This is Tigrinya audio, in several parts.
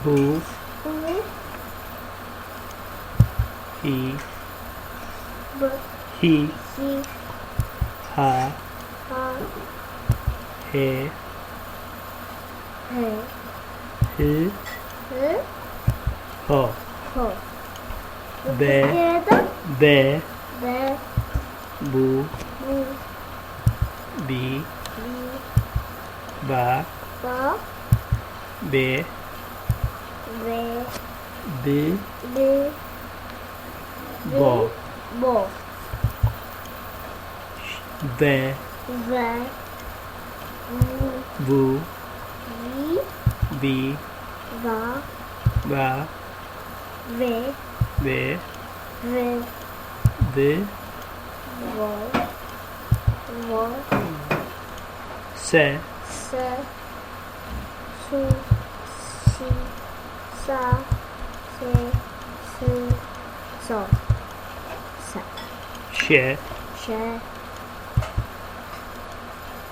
ሁ፣ ሁ፣ ሂ፣ ብ፣ ሂ፣ ሂ፣ ሃ፣ ሃ፣ ሄ፣ ሄ፣ ህ፣ ህ፣ ሆ፣ ሆ። በ፣ በ፣ በ፣ ቡ፣ ቡ፣ ቢ፣ ቢ፣ ባ፣ ባ፣ ቤ፣ ቤ፣ ብ፣ ብ፣ ቦ፣ ቦ፣ ቨ፣ ቨ፣ ቡ፣ ቡ፣ ቢ፣ ቢ፣ ባ፣ ባ፣ ቬ፣ ቬ፣ ቬ፣ ብ፣ ቮ፣ ቮ፣ ሰ፣ ሰ፣ ሱ፣ ሲ፣ ሳ፣ ሴ፣ ስ፣ ሶ፣ ሰ፣ ሸ፣ ሸ፣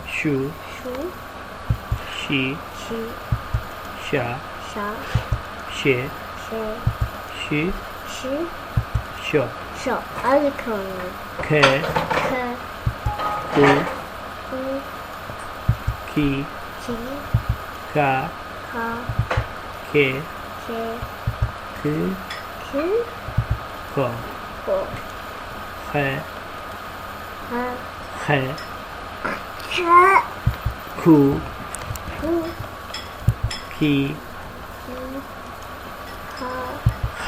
ሹ፣ ሹ፣ ሺ፣ ሺ፣ ሻ፣ ሻ፣ ሼ፣ ሼ፣ ሺ፣ ሺ፣ ሾ፣ ሾ። ኣዝክሮኒ። ከ፣ ከ፣ ኩ፣ ኩ፣ ኪ፣ ኪ፣ ካ፣ ካ፣ ኬ፣ ኬ፣ ክ፣ ክ፣ ኮ፣ ኮ፣ ኸ፣ ኸ፣ ኸ፣ ኸ፣ ኩ፣ ኩ፣ ኪ፣ ኪ፣ ኻ፣ ኻ፣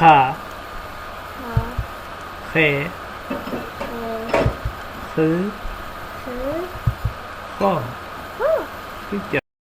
ኻ፣ ኸ፣ ኸ፣ ኽ፣ ኽ፣ ኾ። ኾ። Good job.